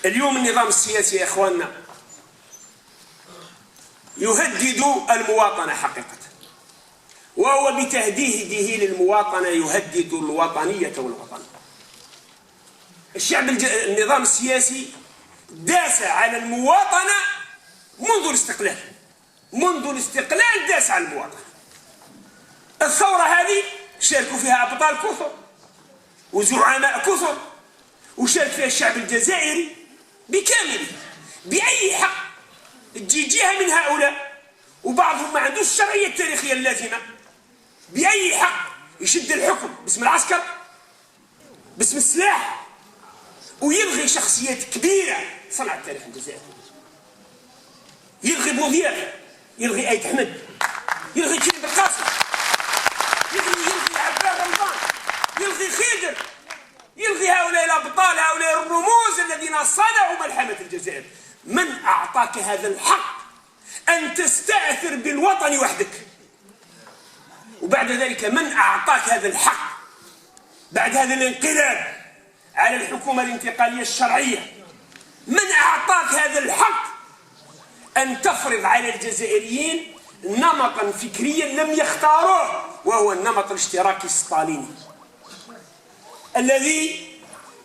اليوم النظام السياسي يا اخواننا يهدد المواطنة حقيقة، وهو بتهديده للمواطنه يهدد الوطنية والوطن. الشعب النظام السياسي داس على المواطنة منذ الاستقلال، منذ الاستقلال داس على المواطنة. الثورة هذه شاركوا فيها ابطال كثر وزعماء كثر، وشارك فيها الشعب الجزائري بكامله. باي حق تجي جهة من هؤلاء وبعضهم ما عندوش الشرعية التاريخية اللازمة، باي حق يشد الحكم باسم العسكر، باسم السلاح، ويلغي شخصيات كبيرة صنعت التاريخ الجزائري؟ يلغي بوضياف، يلغي ايت احمد، يلغي كريم بالقاسم، يلغي عبان رمضان، يلغي خيدر، يلغي هؤلاء الابطال، هؤلاء الرموز الذين صنعوا ملحمة الجزائر. من اعطاك هذا الحق ان تستاثر بالوطن وحدك؟ وبعد ذلك من اعطاك هذا الحق بعد هذا الانقلاب على الحكومة الانتقالية الشرعية؟ من اعطاك هذا الحق ان تفرض على الجزائريين نمطا فكريا لم يختاروه، وهو النمط الاشتراكي الستاليني الذي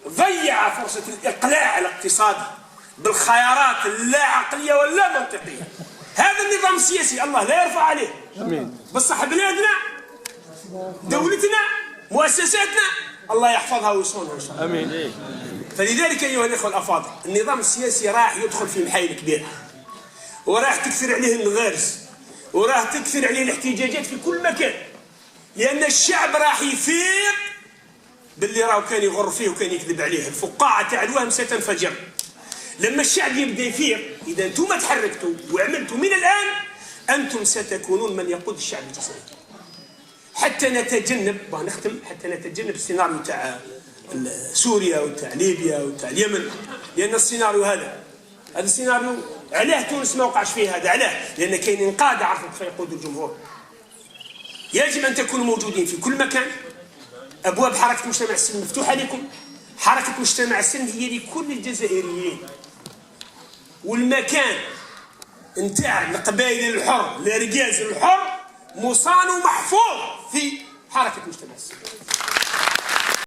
ضيع فرصة الإقلاع الاقتصادي بالخيارات اللا عقلية واللا منطقية؟ هذا النظام السياسي الله لا يرفع عليه. امين. بصح بلادنا، دولتنا، مؤسساتنا، الله يحفظها ويصونها ان شاء الله. امين. فلذلك ايها الاخوة الافاضل، النظام السياسي راح يدخل في محايل كبيره، وراح تكثر عليه النغارز، وراح تكثر عليه الاحتجاجات في كل مكان، لان الشعب راح يفيق باللي راهو كان يغر فيه وكان يكذب عليه. الفقاعه تاع الوهم ستنفجر لما الشعب يبدا يفيق. اذا انتم تحركتوا وعملتوا من الان، انتم ستكونون من يقود الشعب الجزائري، حتى نتجنب، نختم، حتى نتجنب السيناريو تاع سوريا وتاع ليبيا وتاع اليمن. لان السيناريو هذا السيناريو، علاه تونس ما وقعش فيه هذا؟ علاه؟ لان كاينين قاده عرفوا كيف يقودوا الجمهور. يجب ان تكونوا موجودين في كل مكان. ابواب حركة مجتمع السلم مفتوحة لكم. حركة مجتمع السلم هي لكل الجزائريين، والمكان نتاع القبائل الحر، الارجاز الحر، مصان ومحفوظ في حركة مجتمع السلم.